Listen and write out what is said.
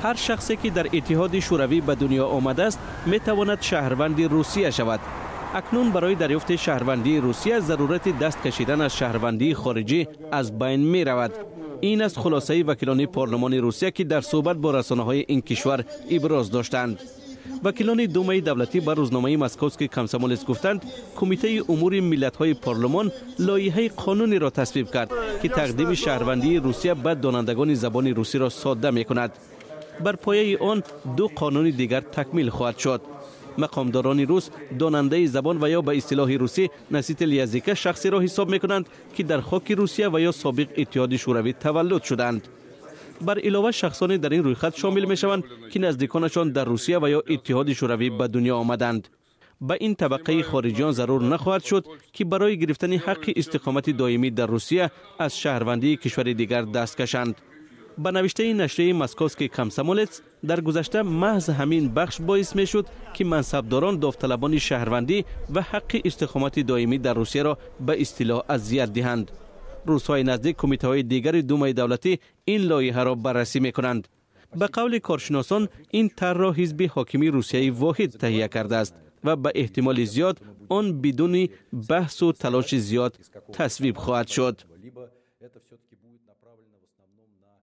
Ҳар шахсе ки дар Иттиҳоди Шӯравӣ ба дунё омадааст, метавонад шаҳрванди Русия шавад. Акнун барои дарёфти шаҳрвандии Русия зарурати даст кашидан аз шаҳрвандии хориҷӣ аз байн меравад. Ин аст хулосаи вакилони парлумони Русия, ки дар суҳбат бо расонаҳои ин кишвар иброз доштанд. Вакилони Думаи давлатӣ ба рӯзномаи «Московский комсомолец» гуфтанд, Кумитаи умури миллатҳои парлумон лоиҳаи қонунеро тасвиб кард, ки тақдими шаҳрвандии Русия ба донандагони забони русиро содда мекунад. Бар пояи он ду қонуни дигар такмил хоҳад шуд. Мақомдорони рус донандаи забон ва ё ба истилоҳи русӣ носитель языка шахсеро ҳисоб мекунанд, ки дар хоки Русия ва ё собиқ Иттиҳоди Шӯравӣ таваллуд шуданд. Бар илова, шахсоне дар ин рӯйхат шомил мешаванд, ки наздиконашон дар Русия ва ё Иттиҳоди Шӯравӣ ба дунё омаданд. Ба ин табақаи хориҷиён зарур нахоҳад шуд, ки барои гирифтани ҳаққи истиқомати доимӣ дар Русия аз шаҳрвандии кишвари дигар даст кашанд. Ба навиштаи нашрияи «Московский комсомолец», дар гузашта маҳз ҳамин бахш боис мешуд, ки мансабдорон довталабони шаҳрвандӣ ва ҳаққи истиқомати доимӣ дар Русияро ба истилоҳ азият диҳанд. Рӯзҳои наздик кумитаҳои дигари Думаи давлатӣ ин лоиҳаро баррасӣ мекунанд. Ба қавли коршиносон, ин тарҳро ҳизби ҳокими «Русияи воҳид» таҳия кардааст ва ба эҳтимоли зиёд он бидуни баҳсу талоши зиёд тасвиб хоҳад шуд.